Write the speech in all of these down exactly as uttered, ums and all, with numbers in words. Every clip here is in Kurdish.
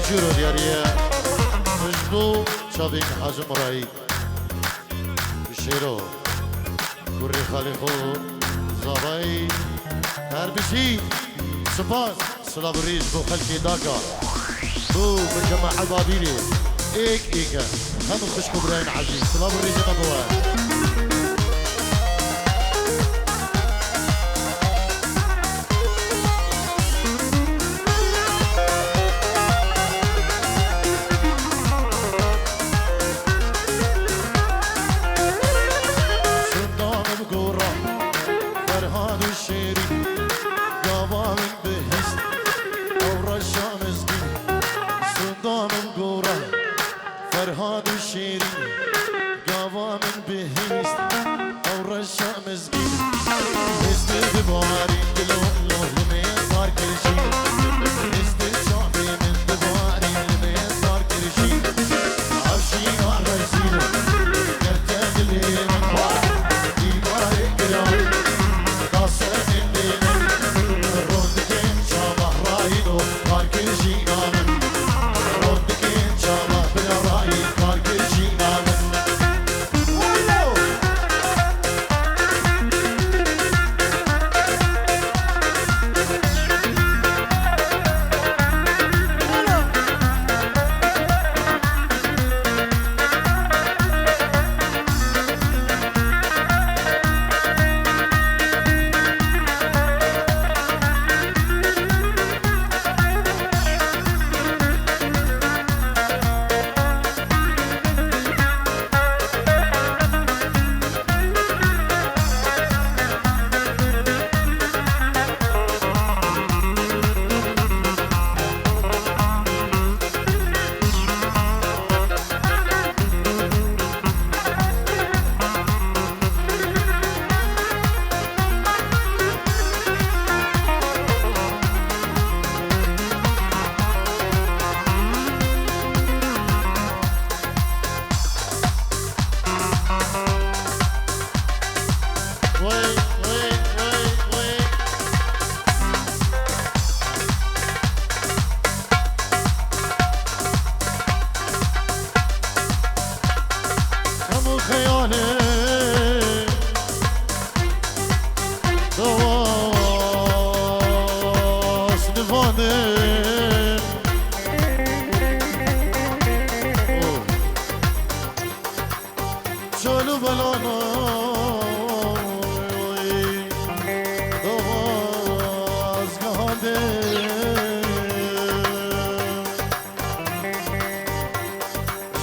Jûro diyariye. Ji bo çavên Hacî Murayî. Şêro. Kurê xalê xwe Zavayî. Her bijî. Spas. Silav û rêz bo xelkê Daka. Bo mictema Ebabîlê. Êk êk e. Hemû xwişk û birayên ezîz. Silav û rêzê me bo we. Şinda min gora Ferhad û Şêrî, gava min bihîst, ew reşa mizgîn. Şinda min gora Ferhad û Şêrî, gava min bihîst, ew reşa mizgîn. Hêztir dibarî, dilo, lo, li me par kir jî. Hêztir çavê min dibarî, li me par kir jî. Ev jîna rezîl, kete dilê min. Dîwarê giran, da ser min dê min. Rondikên çava rayî do, par kir jîna min. Rondikên çava bila rayî, par kir jîna min. Hemû xeyalê dewas nivane. Çol û belana dewas gehande.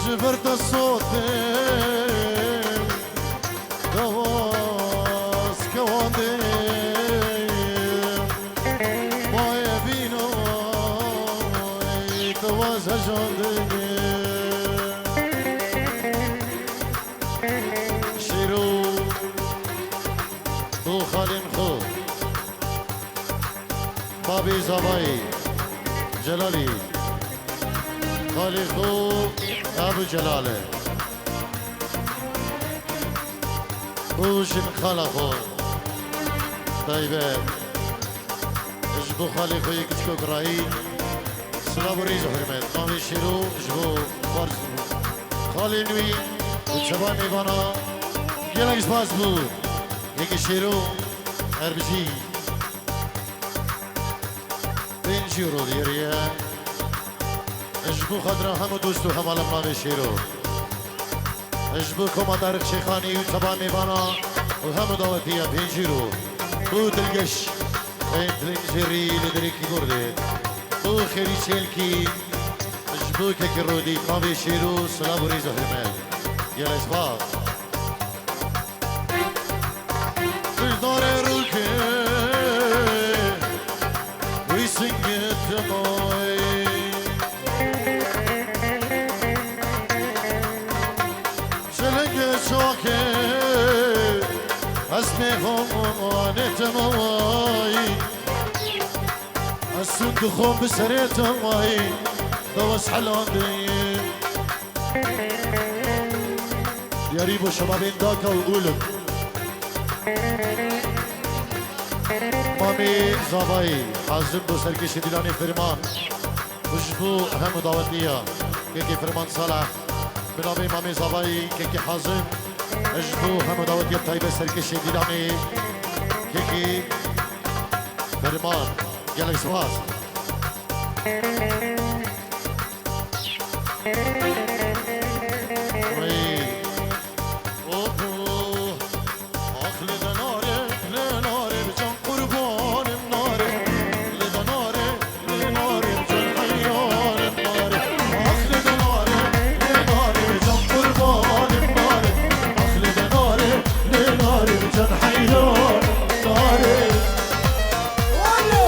Ji vir te sotê dewas kewandê. Bayê bîno dewas hejandê. Şêro bo xalên xwe. Babê Zavayê Celalî, xalê xwe Abu Celal e. Û jin xala xwe taybet ji bo xalê xwe yê kiçiko girayî. Silav û rêz û hurmet. Navê Şêro ji bo xalên wî û çava mêvana gelek spas bû. Yekê Şêro her bijî. Pêncî euro diyariye. Ji bo xatira hemû dost û hevalên navê Şêro. Ji bo Koma Tarîk Şêxanî û çava mêvana û hemû dawetiya pêncî euro. Û dilgeş, ên dilin jêrî li derê kîbordê. Û Xêrî Çêlkî, ji bo kekî Rodî, navê Şêro, silav û rêz û hurmet. Gelek spas. Dildorê rûkê wî singê timay. Çilingê çokê ez pê xwe manê timay. Ez sûn dixwim bi serê timay. Dewes helandê. Diyarî bo şebabên Daka û Ûlik. Mamê Zavayî, Hazim bo serkêşê Dîlanê Ferman. Ji bo hemû dawetiya kekê Firman Saleh, bi navê Mamê Zavayî, kekê Hazim, ji bo hemû dawetiya taybet serkêşê Dîlanê, kekê Firman. Gelek spas. Wî. Oho. Ax lê de nare, lê nare bi can qurbanim nare. Lê de nare, lê nare bi can heyranim nare. Ax lê de nare, lê nare bi can qurbanim nare. Ax lê de nare, lê nare bi can heyranim nare. Walo!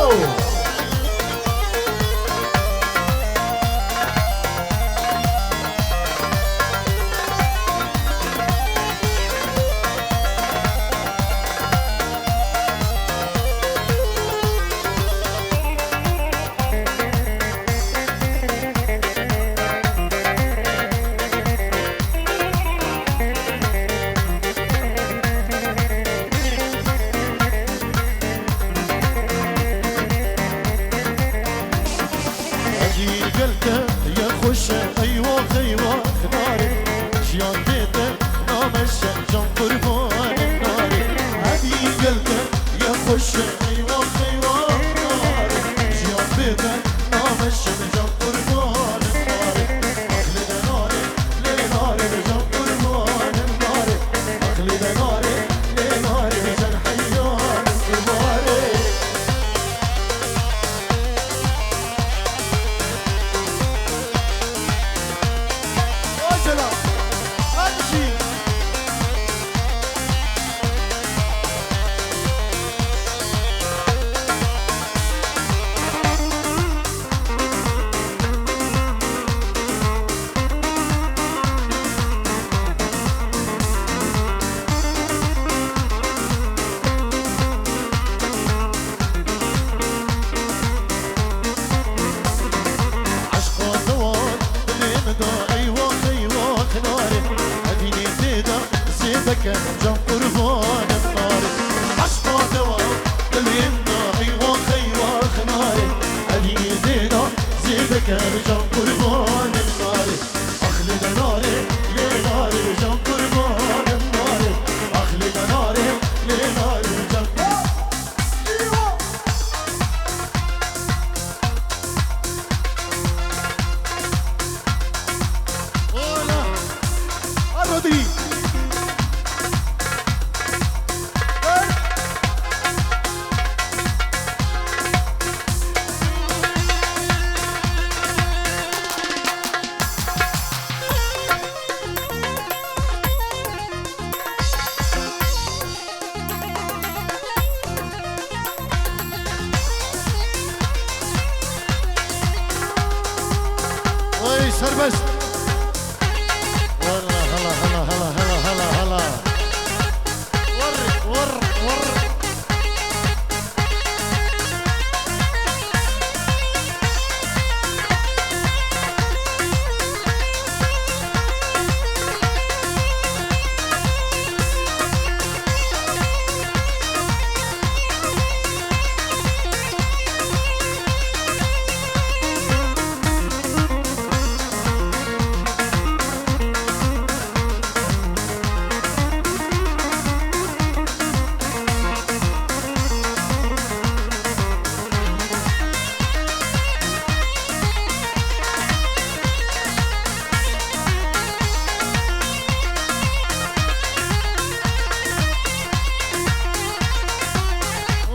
Evî gel te ye xweş e, eywax, eywax, nare. Jiyan bê te nameşe, can qurbanê nare. Evî gel te ye xweş e, eywax, eywax, nare. Jiyan bê te nameşe, can qurbanê nare. Ax lê de nare, lê nare, can qurbanê nare. Ax lê de nare, lê nare, can heyranê nare. Ojela, hadi jî. Eşqa te wan dilê min da, eywax, eywax, nare. Evînê tê de zêde ke, can qurbanim nare. Eşqa te wan dilê min da, eywax, eywax, nare. Evînê tê de zêde ke, can qurbanim nare. Ax lê de nare, lê nare, can qurbanim nare. Ax lê de nare, lê nare, can. Ola! Arodi! Oy, serbest. Walla, hala, hala, hala. Wurr, wurr, wurr.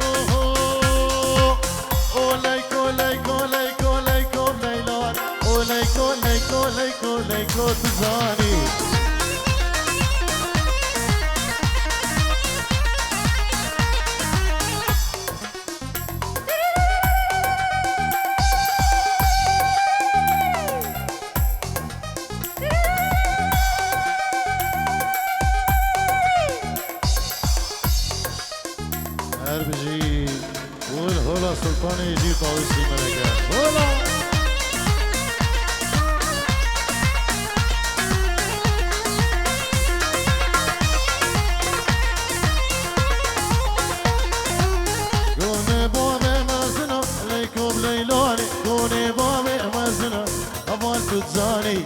Oho! O leyko, leyko, leyko, leyko, leylo. O leyko, leyko, leyko, leyko, tu zanî. Her bijî. Hol hola Sultanê jî tawîsî me neke. Hola! Gonê bavê mezin o, leyko bi leylanê. Gonê bavê tu zanî.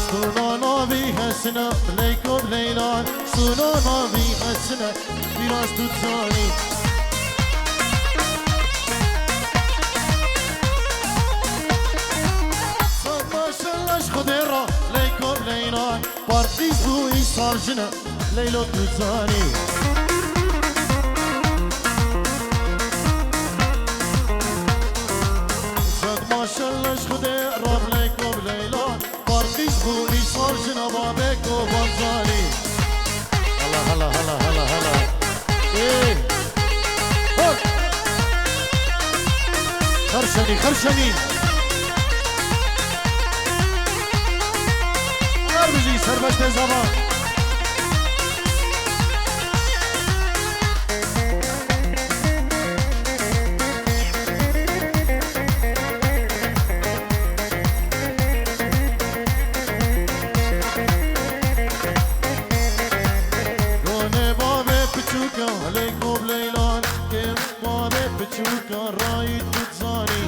Suna navî hesine, Leyko bi Leyla, suna navî hesine, biraz tu zanî. Sed maşallah ji Xwedê re, Leyko bi Leyla, partî bû îsal jine, Leylo tu zanî. Sed maşallah ji Xwedê re, Leyko bi Leyla, partî bû îsal jine, babê ku Barzanî. Hala, hala, hala, hala, hala. Ê! Hop! Xerşenî, xerşenî. Her bijî serbestê zava. Gonê bavê piçûka, Leyko bi Leylan, kêm bavê piçûka, rayî tu dizanî.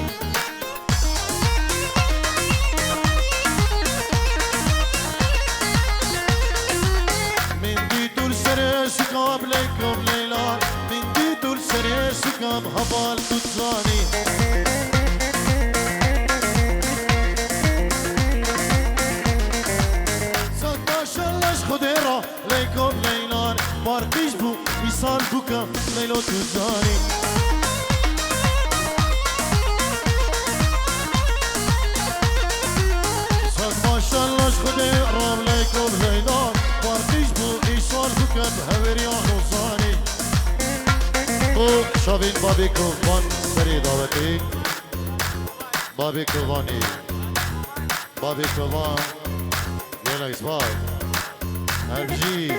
Min dî tu li serê şika bi Leyko bi Leylan, min dî tu li serê şika bi heval tu dizanî. Sed maşallah ji Xwedê re, Leyko bi Leylan, partî ji bû, îsal bûka, Leylo tu zanî. Sed maşallah ji Xwedê re, Leyko bi Leylan, partî ji bû, îsal bûka, bi heveriya Rozanî. Û şavên babê ku van serê dawetê, babê ku vanê. Babê Kovan, gelek spas. Her bijî.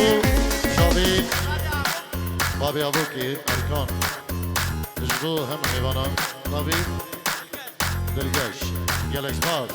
Û şavê babê avokê Erkan. Ji bo hemû mêvanan navê Dilgeş. Gelek spas.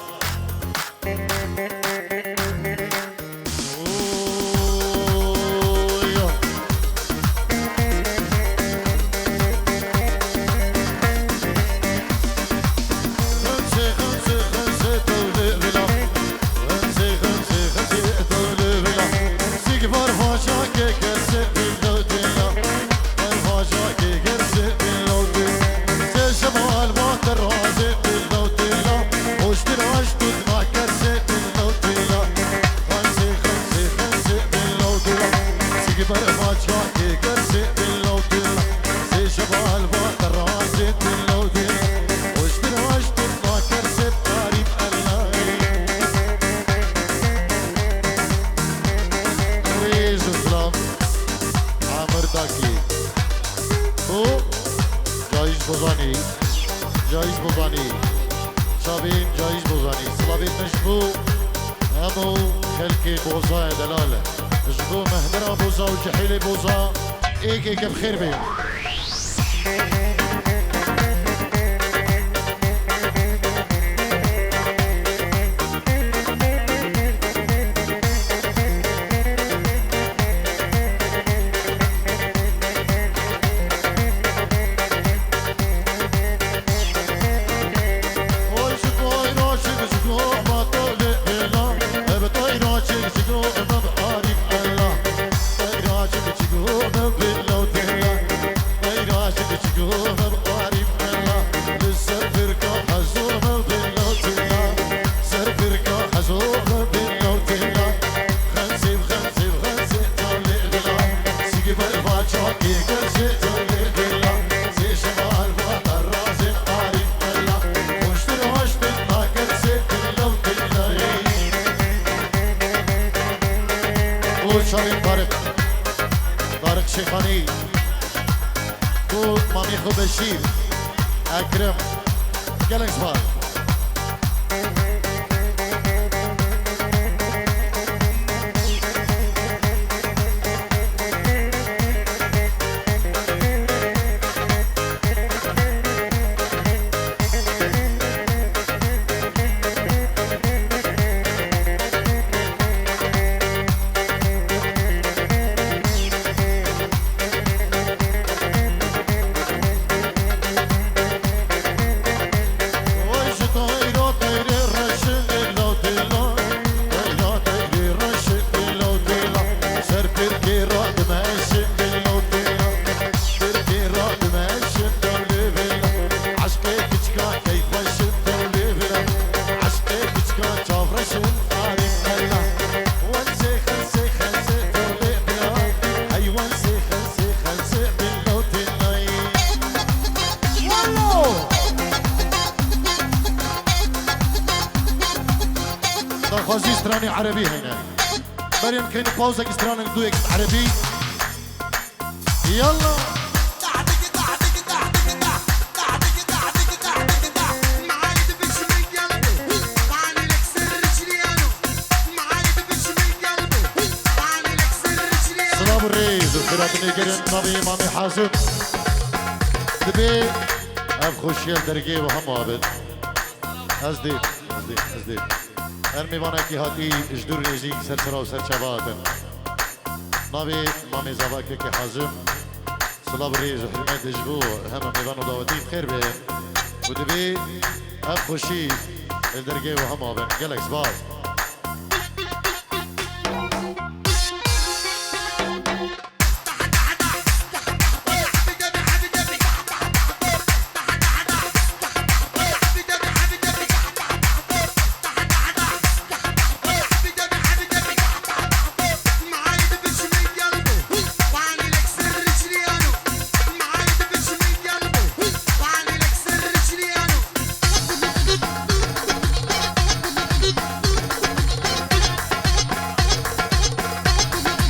Ji bo hemû xelkê Bozayê delal e. Ji bo Mehdera Boza û Cihêlê Boza êk êk bi xêr bê. Û çavên Tarık, Tarık Şêxanî û mamê xwe Beşîr, Ekrem, gelek spas. Daxwazî stranê erebî hene. Berên keyni pawzek stranek duyek erebî. Yalla. Silav û rêz û xêratinê gerin navê Mamê Hazim. Dibê ev xweşiye li dergê we hema bin. Ez dê, ez dê, ez dê. Her mêvanekî hatî ji dûr nêzîk ser sera û ser çava hatin. Navê Mamê Zava Kekê Hazim. Silav, rêz û hurmet ji bo heme mêvan û dawetî bi xêr be. Û dibê ev xweşî li dergehê we hema bin. Gelek spas.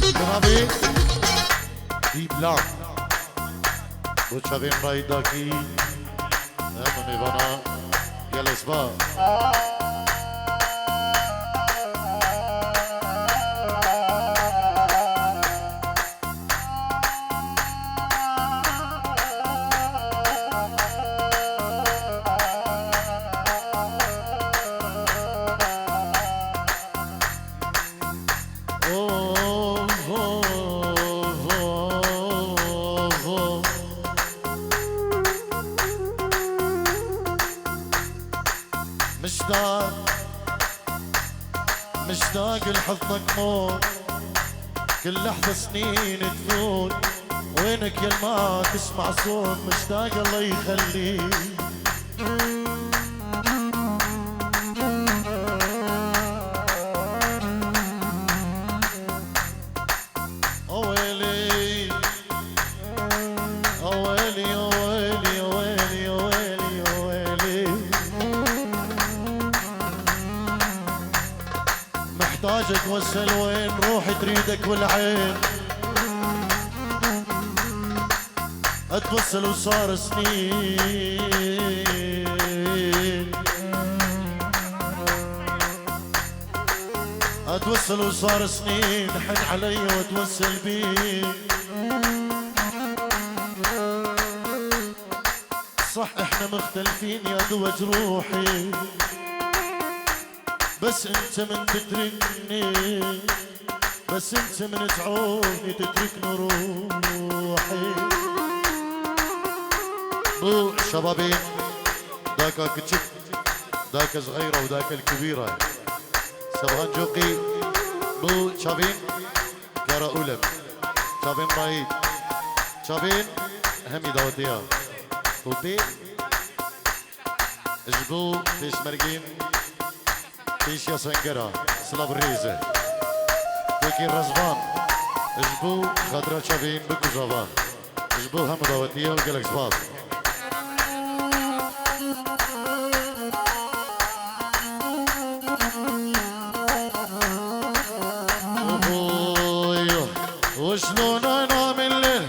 Bi navê Dîblan. Bo çavên Raydakî, hemû mêvana gelek spas. مشتاق، مشتاق لحضنك موت. كل لحظة سنين تفوت، وينك يا ما تسمع صوت؟ مشتاق، الله يخليك. محتاجك وصل وين، روحي تريدك والعين. اتوصل وصار سنين. اتوسل وصار سنين حن علي واتوسل بيه. صح احنا مختلفين يا دوج روحي، بس انت من تتركني، بس انت من تعوني تتركني روحي. Bu şebabê daka küçük, daka zayra û daka kibîra. Sebhan Coqî, bu çavên Kara Ulem, çavên Mayî, çavên hemî dawetiya. Û pê ji bo pêşmergên pêşiya sengera, silav rêze. Wekî Rezvan, ji bo xatira çavên bi kuzava. Ji bo hemû dawetiya gelek spas. وشلون انام الليل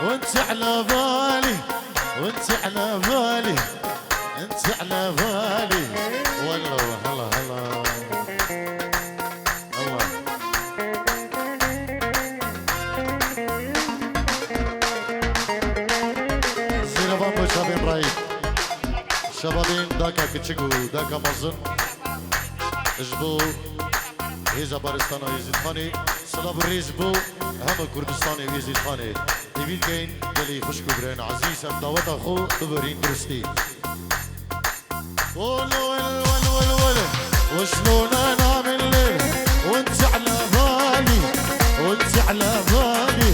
وانت على بالي، وانت على بالي، انت على بالي. والله، والله، والله. Allah. Zêrevan bo çavên rayî. Şebabên daka kiçik û daka mezin. Ji bo hêza baristana Êzîdxanê, silav û rêz bo hemû Kurdistanê û Êzîdxanê. Hêvî dikeyn gelî xwişk û birayên ezîz em daweta xwe biberîn duristî. ول، ول، ول، ول، ول. وشلون انام الليل وانت على بالي، وانت على بالي،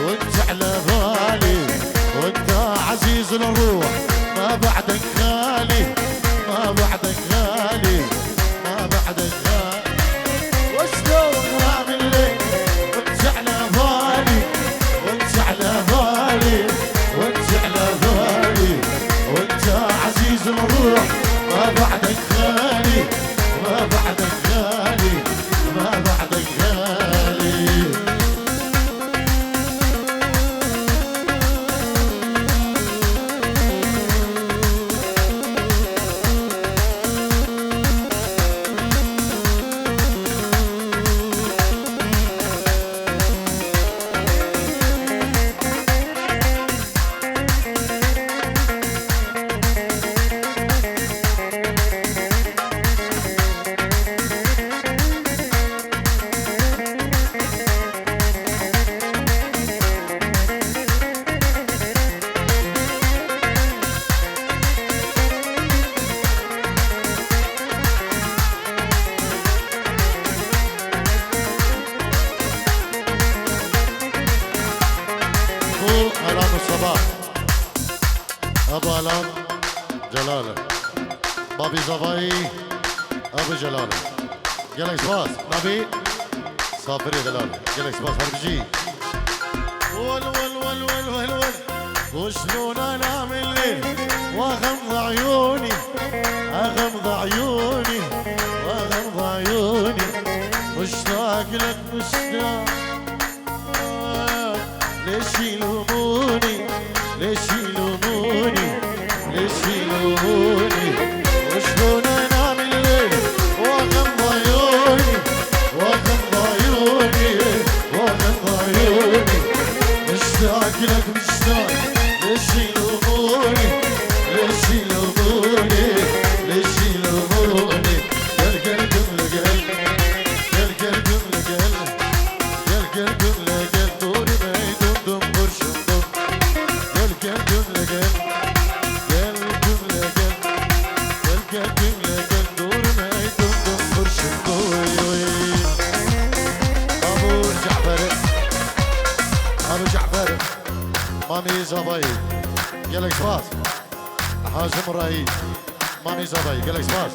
وانت على بالي، وانت عزيز الروح، ما بعدك غالي، ما بعدك غالي، ما بعدك غالي. وشلون انام الليل وانت على بالي، وانت على بالي، وانت على بالي، وانت عزيز الروح، ما بعدك غالي، ما بعدك غالي، ما بعدك غالي. Bu Alan Mustafa. Abu Alan Celal. Babî Zavayî, Abu Celal. Gelek spas. Nabî Safirê Delal. Gelek spas her bijî. ول، ول، ول، ول، ول، ول. وشلون انام الليل واغمض عيوني، اغمض عيوني، واغمض عيوني. مشتاق لك، مشتاق. ليش يلوموني؟ ليش يلوموني؟ ليش يلوموني؟ وشلون انام الليل واغمض عيوني، واغمض عيوني، واغمض عيوني. مشتاق لك، مشتاق. ليش يلوموني؟ ليش يلوموني؟ ليش يلوموني؟ قال قلبي لقلب، قال قلبي لقلب. Gel gel gümle gel, duri mey dum dum kurşun dum. Gel gel gümle gel, gel gümle gel. Gel gel gümle gel, duri mey dum dum kurşun dum. Oy, oy. Abu Cafer, Abu Cafer, Mamî Zavayî. Gelek spas. Hacim Rayî, Mamî Zavayî, gelek spas.